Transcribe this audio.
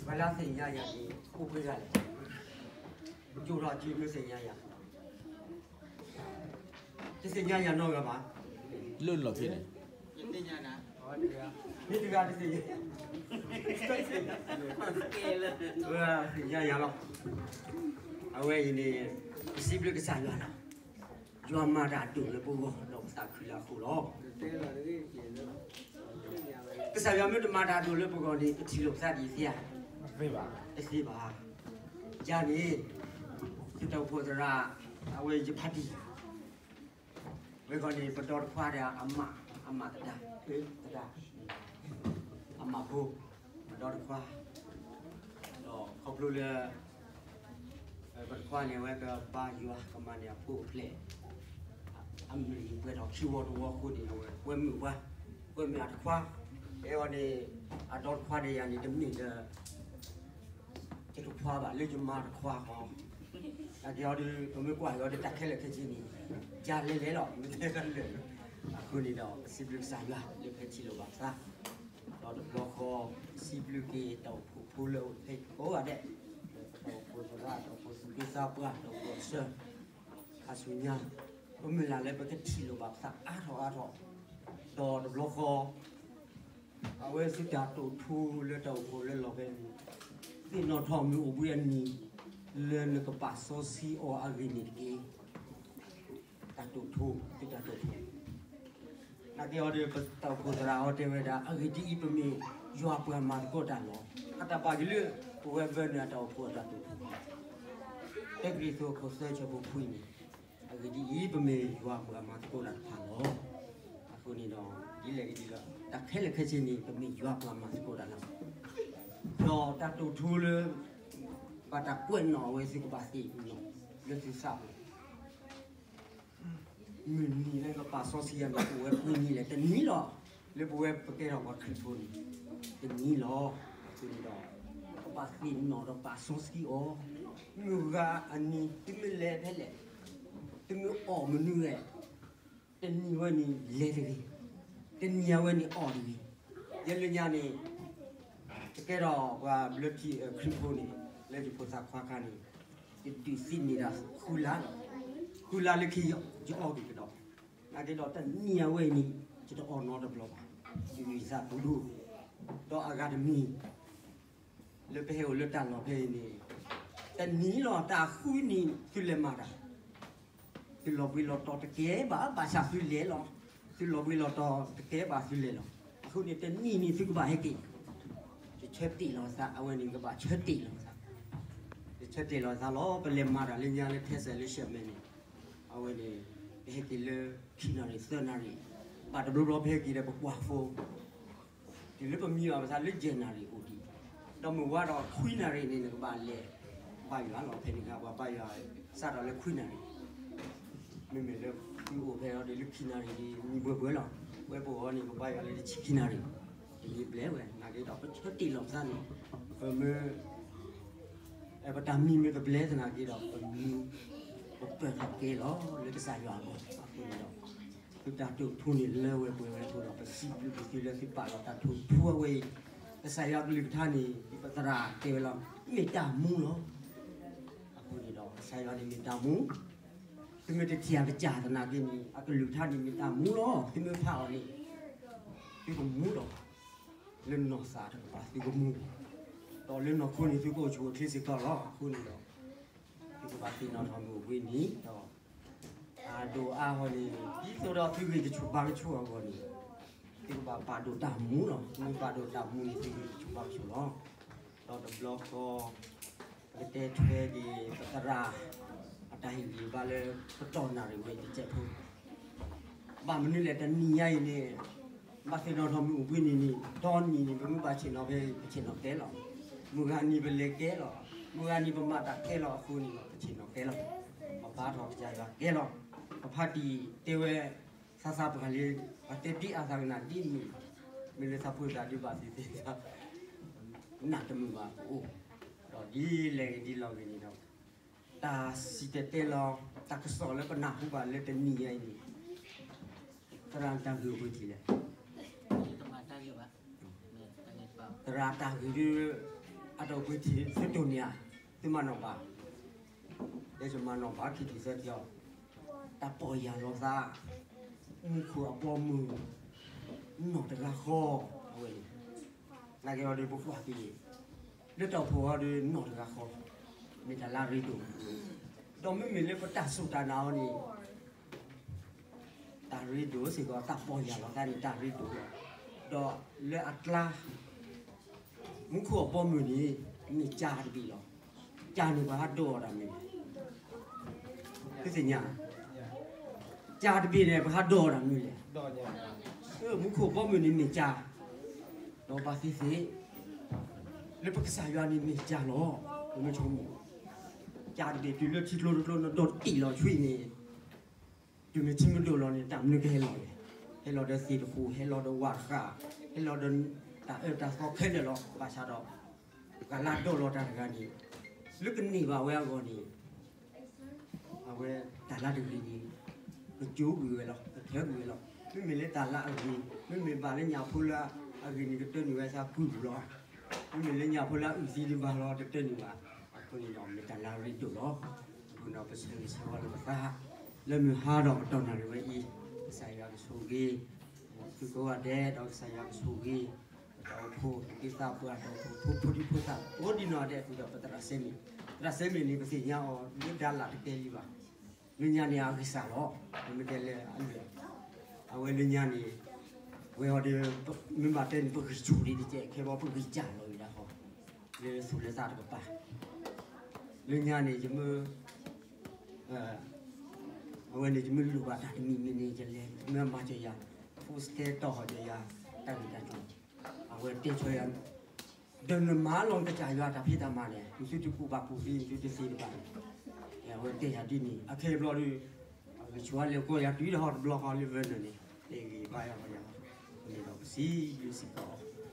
ပှၤလၢသ့ၣ်ညါယၤန့ၣ် အိၣ်ပှဲၤဂၤလဲၣ်, ယိၣ်ထီၣ်စုမ့ၢ်သ့ၣ်ညါယၤ, တသ့ၣ်ညါယၤနီတဂၤဘၣ်, လၢလီၢ်ဖဲန့ၣ်, မ့ၢ်တဂၤတသ့ၣ်ညါ, သ့ၣ်ညါယၤလီၤ. အဝဲအံၤန့ၣ် ပစံးဘျုးကစၢ်ယွၤလီၤ. ယွၤမၤတၢ်ဒိၣ်လၢပဂီၢ် ဒီးပသးခုလၢအဃိလီၤ. ကစၢ်ယွၤမ့ၢ်တမၤတၢ်ဒိၣ်လၢပဂီၢ်န့ၣ် ပထံၣ်လိာ်ပသးဒ်အံၤသ့ဧါ, တသ့ဘၣ်. ယၤန့ၣ် သုတၢ်အိၣ်ဖှိၣ်သရၣ် အဝဲယဖါတံၢ်, ဝဲဂီၢ်န့ၣ် ပဒီတခွါဒီးအမါ, အမါသဒါ, သဒါ, အမါဖိ, ပဒီတခွါ, ဒီးခီဖျိလၢ ပတခွါန့ၣ် အဝဲကဘါယွၤကမၤန့ၢ်အဖိအဖျဲၣ်, အမုၢ်နံၤပှဲၤထီၣ်ခံဝီတဝီအဃိန့ၣ် အဝဲကွဲမုာ်ပှၤ, ကွဲမုာ်အတခွါ, အဲၣ်အီၤန့ၣ် အဒီတခွါဒီးယၤန့ၣ် တမ့ၢ်လၢ ယတခွါဘၣ် လၢယမါတခွါဃီ, နာ်က့အီၤဒီး ပမ့ၢ်ကွၢ်က့ၤအီၤဒီး တၢ်ခဲလၢာ်ခဲဆ့န့ၣ် ယၤလဲၤလဲၤလီၤ မ့ၢ်တဲတၢ်လၢာ်, အဃိန့ၣ်ဒီး ပစံးဘျုးကစၢ်ယွၤလၢဖဲထံၣ်လိာ်ဘၣ်ပသး, ဒီးတဘျီဃီ စံးဘျုးက့ၤတၢ်အိၣ်ဖှိၣ်ဖိလၢအိၣ်ဖဲကိးဂၤဒဲး, တၢ်အိၣ်ဖှိၣ်သရၣ် တၢ်အိၣ်ဖှိၣ်သူၣ်က့သးပှၢ် တၢ်အိၣ်ဖှိၣ်အဆၢ ခါဆူညါ ပမုၢ်လၢ်လၢပကထံၣ်လိာ်ဘၣ်ပသးအါထီၣ်အါထီၣ်, ဒီးတဘျီဃီ အဝဲသုတၢ်တိာ်ထူလၢတၢ်အိၣ်ဖှိၣ်လၢလီၢ်ဖဲန့ၣ် သ့ၣ်နီၣ်ထီၣ်မ့ၢ်အိၣ်ဘှံးအနံၤ လၢနကပာ်စီဆှံအီၤအဂ့ၢ်န့ၣ်တက့ၢ်. တၢ်တိာ်ထူ, သုတၢ်တိာ်ထူ, နာ်က့အီၤဒီး ပတၢ်အိၣ်ဖှိၣ်သရၣ်အီၤတဲဝဲဒၣ် အဂ့ၢ်ဒ်အံၤ ပမ့ၢ်ယွၤပှၤမၤသကိးတၢ်လီၤ. အတၢ်ဘၣ်ယိၣ်လၢ ပဝဲဘၢနုာ်အတၢ်အိၣ်ဖှိၣ်အတၢ်တိာ်ထူ, တၢကရံၣ်သူးခိၣ်သၢဆၢဖိခွံန့ၣ်, အဂ့ၢ်ဒ်အံၤ ပမ့ၢ်ယွၤပှၤမၤသကိးတၢ်တဖၣ်လီၤ. အဃိန့ၣ်ဒီး ဒ်လဲၣ်ဂ့ၤဒ်လဲၣ် တၢ်ခဲလၢာ်ခဲဆ့န့ၣ် ပမ့ၢ်ယွၤပှၤမၤသကိးတၢ်လီၤ. ဒီးတၢ်တိာ်ထူလၢ ဘၣ်တၢ်ကွဲးနီၣ်အဝဲ သုကဘၣ်သ့ၣ်နီၣ်လၢသုသးပူၤ မုၢ်နံၤလၢကပာ်စီဆှံယၤန့ၣ် အိၣ်ဝဲခွံနံၤလဲၣ်, တနံၤလီၤ. လၢပဝဲပကဲထီၣ်ပှၤခရံာ်ဖိန့ၣ် တနံၤလီၤ. အဃိန့ၣ်ဒီး ပကဘၣ်သ့ၣ်နီၣ်ဒီးပာ်စီဆှံအီၤ, မုၢ်ဂၤအနံၤ သုမ့ၢ်လဲၤဖဲလဲၣ်, သုမ့ၢ်အီၣ်မနုၤလဲၣ်, တနံၤဝဲန့ၣ်လဲၤတဂ့ၤ, တနံၤအဝဲန့ၣ်အီၣ်တဂ့ၤ. ယဲလၢညါန့ၣ် ယကဲထီၣ်ပှၤဘျၢထံခရံာ်ဖိန့ၣ် လၢယဖိသၣ်ခွါခါန့ၣ် ယဒုးသ့န့ၢ်ဒၣ်ဃုလါ, ဃုလါလၢခံယအီၣ်က့ၤကဒီး, နာ်က့ဒီးတနံၤအဝဲအံၤန့ၣ် ယတအီၣ်နီတဘျီဘၣ်, ယဂံၢ်စၢ်ပူၤဒိၣ်, ဒီးအဂၤတမံၤ လၢပဟဲအိၣ်လၢတၢ်လီၢ်ဖဲအံၤန့ၣ် တနံၤလီၤ တၢ်ဃုနံၤသုလဲၤမၤတၢ်, သုလီၤဘှံးလီၤတီၤတကဲဘၣ် ဘၣ်ဆၣ်သုလဲၤလီၤ, သုလီၤဘှံးလီၤတီၤတကဲဘၣ်သုလဲၤလီၤ. အဃိန့ၣ် တနံၤန့ၣ်သုကဘၣ်ဟဲက့ၤ, ယဆၢတ့ၢ်လီၤသး အဝဲန့ၣ်ကဘၣ်ဆၢတ့ၢ်လီၤသး, ယဆၢတ့ၢ်လီၤသးလီၤ. ပလဲၤမၤတၢ်လၢညါလၢထဲစဲးလၢရှဲးမဲာ်န့ၣ် အဝဲန့ၣ် ပဟဲက့ၤလၢခံနၣ်ရံၣ်သၢနၣ်ရံၣ်, ဘၣ်တဘျီဘျီပဟဲက့ၤဒီးပကွၢ်ဖိ တုၤလၢပမံဘၣ်ပသးလၢယဲၢ်နၣ်ရံၣ်အိၣ်ဒံး, ဒီးမုၢ်ဝါဒီးခွံနၣ်ရံၣ်န့ၣ် နကဘၣ်လဲၤဘါယွၤလီၤ. ဖဲန့ၣ်အခါ ပှၤဘါယွၤ စးထီၣ်လၢခွံနၣ်ရံၣ်, မ့မ့ၢ်လၢသုအိၣ်ဖဲအံၤဒီး လၢခံနၣ်ရံၣ်ဒ်မံဘှဲဘှဲလီၤ. ဝဲပအိၣ်န့ၣ် ပဘါယွၤလၢတဆံခံနၣ်ရံၣ်, တမံဘျဲၣ်ဝဲ နာ်က့ဒီး ပဆၢတ့ၢ်လီၤပသးန့ၣ် ပမ့ၢ် ပတၢ်မံမ့ၢ်တဘျဲသနာ်က့ဒီး ပမံ ပပၢၢ်ထီၣ်ကဲလီၤ လၢကစၢ်ယွၤအဂီၢ်. အဃိန့ၣ်ဒီး သုတၢ်တိာ်ထူန့ၣ် လၢဝဲပှဲၤဝဲအဃိဒီး ပစံးဘျုးက့ၤသုလၢသုပာ်လီၤတၢ်တိာ်ထူအဝဲအံၤ, ကစၢ်ယွၤကလုၢ်ကထါန့ၣ် ဒ်ပသရၣ်တဲဝဲလီၤ မ့ၢ်တၢ်မူလီၤ. အဃိန့ၣ်ဒီး ကစၢ်ယွၤန့ၣ်မ့ၢ်တၢ်မူ, သုမ့ၢ်တထံၣ်အကစၢ်သနာ်က့န့ၣ် အကလုၢ်ကထါန့ၣ်မ့ၢ်တၢ်မူလီၤ. သုမ့ၢ်ဖးအီၤန့ၣ် သုကမူလီၤ. လၢနီၢ်သးတကပၤသုကမူ, ဒီးလၢနီၢ်ခိန့ၣ် သုကအိၣ်ဆူၣ်အိၣ်ချ့စ့ၢ်ကီးလီၤ. အဃိန့ၣ်ဒီး သုကဘၣ်သ့ၣ်နီၣ်ထီၣ်မ့ၢ်အိၣ်ဘှံးနံၤဒီး အဒိၣ်အါဟီၣ်န့ၣ် ဒ်သိးဒီးသုဂံၢ်ကဆူၣ်ဘါကဆူၣ်အဂီၢ်န့ၣ် သုကဘၣ်ပာ်ဒိၣ်တၢ်မူလီၤ. သုမ့ၢ်ပာ်ဒိၣ်တၢ်မူန့ၣ် သုဂံၢ်ကဆူၣ်ဘါကဆူၣ်လီၤ. ဒီးတဘျီဃီ ပကတဲထွဲက့ၤ ပသရၣ် အတၢ်ဟ့ၣ်ဂံၢ်ဘါလၢ ပတီၢ်နၣ်ရံၣ်ဝဲတစဲးဖိ ဘၣ်မနုၤလဲၣ် တနံၤညါအံၤန့ၣ် ဘၣ်သ့ၣ်နီၣ်ထီၣ်မ့ၢ်အိၣ်ဘှံးနံၤန့ၣ် ဒီနံၤန့ၣ် ပမ့ၢ်ဘၣ်ဆ့ၣ်နီၤဖဲ ပဆ့ၣ်နီၤကဲလီၤ. မုၢ်ဂၤနံၤပလဲၤကဲလီၤ. မုၢ်ဂၤနံၤပမၤတၢ်ကဲလီၤအဃိန့ၣ်ဒီး ပဆ့ၣ်နီၤကဲလီၤ. ပဘါထီၣ်ကစၢ်ယွၤကဲလီၤ. ပဖါတံၢ်တဲဝဲ သးသးပှၢ်လံ, ပှၤတဲဒ်အသးကနၣ်ဒ်မုၢ်, မ့ၢ်လၢသးဖိသၣ်ဒုးဘၣ်သ့ၣ်သ့ၣ် နၢ်တမုာ်ဘၣ်ပအိၣ်, ဒီးဒ်လဲၣ်ဂ့ၤဒ်လဲၣ်ဂ့ၤန့ၣ်ဒီး တၢ်စံၣ်တဲၤတဲလီၤ တၢ်ကစီၣ်လၢပနၢ်ဟူဘၣ်လၢတနံၤညါအံၤန့ၣ် သရၣ်တၢ်ဂ့ၢ်အိၣ်ဝဲထံၣ်လဲၣ်, သရၣ်တၢ်ဂ့ၢ်ဒုး အ ဒီးပှ့ၤထံၣ်သုတိၢ်န့ၣ်ဧါ, သုမၤနီၣ်ဘၣ်, လၢယမၤနီၣ်ဘၣ်ခံထံၣ်သၢထံၣ်အီၤ, တၢ်ပီၢ်ယၢ်လီၤသး, မူခိၣ်အဘီအမုၢ်, နီၣ်တဂၤဃီ, အဝဲန့ၣ်, နာ်က့အီၤဒီးပကွၢ်က့ၤ, လၢတၢ်အိၣ်ဖှိၣ်အီၤဒီးနီၣ်တဂၤဃီ, မ့ၢ်တၢ်လၢအရ့ဒိၣ်, ဒီးမ့မ့ၢ်လၢပတၢ်စူၢ်တၢ်နာ်အီၤန့ၣ် တၢ်ရ့ဒိၣ်စ့ၢ်ကီး တၢ်ပီၢ်ယၢ်လီၤသးန့ၣ် တၢ်ရ့ဒိၣ်လီၤ. ဒီးလၢအကျါ မူခိၣ်အဘီအမုၢ်န့ၣ် မ့ၢ်ကၠါတဘ့ၣ်လီၤ. ကၠါန့ၣ်ပှၤဟးဒိးအီၤတၢ်မနုၤလဲၣ်. သုသ့ၣ်ညါ, ကၠါတဘ့ၣ်န့ၣ် ပှၤဟးဒိးအီၤတၢ်မနုၤလဲၣ်. မူခိၣ်အဘီအမုၢ်န့ၣ်မ့ၢ်ကၠါ, ဒီးဘၣ်သ့ၣ်သ့ၣ် လၢပကစၢ်ယွၤန့ၣ်မ့ၢ်ကၠါလီၤ. ပမ့ၢ်ဆိကမိၣ် ကၠါတဘ့ၣ်တုၤလၢထံကျိတကျိ နဒိးတံၢ်လီၤဆွံန့ၣ် တုၤမ့ၢ်ထံမ့ၢ်ဒိၣ်လီၤန့ၣ် တၢ်မနုၤကဟဲလီၤလဲၣ်. ဟဲလီၤဒီးသ့ၣ်တဃူ, ဟဲလီၤဒီးဝၣ်တဃၣ်, ဟဲလီၤဒီးတၢ်အၢတၢ်သီခဲလၢာ်လီၤ. ဘၣ်ဆၣ်ဒီး ပှၤလၢအဒိးလီၤတၢ်တဂၤန့ၣ် လၢကန့ၢ်ဘၣ်ဝဲအဂီၢ်န့ၣ် အဝဲတၢ်လၢတဂ့ၤန့ၣ် ကကၠိကွံာ်ဝဲလီၤ, ကထၢကွံာ်ဝဲလီၤ. မ့မ့ၢ်လၢတၢ်လၢအဂ့ၤ, မ့မ့ၢ်ဘၣ်လၢညၣ်ဖိလၢအဂ့ၤန့ၣ် ကတၢၢ်န့ၢ်ဝဲသးပှံၢ်ပူၤလီၤ. မ့မ့ၢ်လၢညၣ်ဖိလၢအအုၣ်သံဒံးဘၣ်လီၤ တတၢၢ်န့ၢ်ဘၣ်. အဃိန့ၣ်ဒီး မ့ၢ်တၢ်လၢအရ့ဒိၣ်လီၤ. အဃိန့ၣ်ဒီးပဆၢဂ့ၤဆၢဝါလိာ်ပသး လၢမုၢ်ဟါဒီးပတီၢ်နၣ်ရံၣ်ဝဲအံၤ, ကစၢ်ယွၤကဆိၣ်ဂ့ၤ သုကိးဂၤဒဲး ဒီးကစၢ်ယွၤကဆိၣ်ဂ့ၤ ပတၢ်အိၣ်ဖှိၣ် ပဖိသၣ်ပှၢ် ဒီးပဖိဒံဖိသၣ် ကိးဒံနီၢ်ဒဲး ဃုာ်ဒီးပသရၣ်စဲမ့ၣ်, သရၣ်စဲမ့ၣ်န့ၣ် ပသ့ၣ်ညါအီၤ လၢဒၣ်လၣ်တကဲလံဘၣ်. လၢညါန့ၣ်အဂံၢ်စၢ်လီၤ. ပမ့ၢ်တဲလၢအလၢာ်, အဝဲလၢညါန့ၣ် ဝဲအီၤဒီး မ့ၢ်ဘၣ်တဲန့ၣ် ပဂံၢ်ဆူၣ်ဒံးတကဲး ခဲဘီပဂံၢ်စၢ်လီၤဝံၤဒၣ်ဃီ, လၢသူၣ်လၢသးတကပၤ. လၢညါန့ၣ် ယမ့ၢ် အဝဲန့ၣ် ယမ့ၢ်လိၣ်ဘၣ်တၢ်တမံၤမံၤန့ၣ် ယလဲၤ ယမ့ၢ်မၤစၢၤယၤ, ဖိစတဲတီၢ်ဟီၣ်ဒီးယၤ တၢ်ဂ့ၢ်တၢ်ကျိၤ, အဝဲတဲဆၢယၤ, ဒီးနမၤလီၤနကစၢ်ယွၤတၢ်ဖံးတၢ်မၤန့ၣ် နသုတကူၣ်ဘၣ်ကူၣ်သ့ နသုတသ့တဘၣ်န့ၣ်, အဝဲတဲယၤဒ်န့ၣ် အခဲအံၤဘျီဒီး အဂံၢ်ဆူၣ်အါလဲၣ် ကိးယၤတုၤဒီးဟီၣ်တဘျီဃီလၢ Vernon န့ၣ် တဲဂ့ၤဘၣ်ယၤဃီယၤ, န့ၣ်ဒီးပစံးဘျုးစ့ၢ်ကီး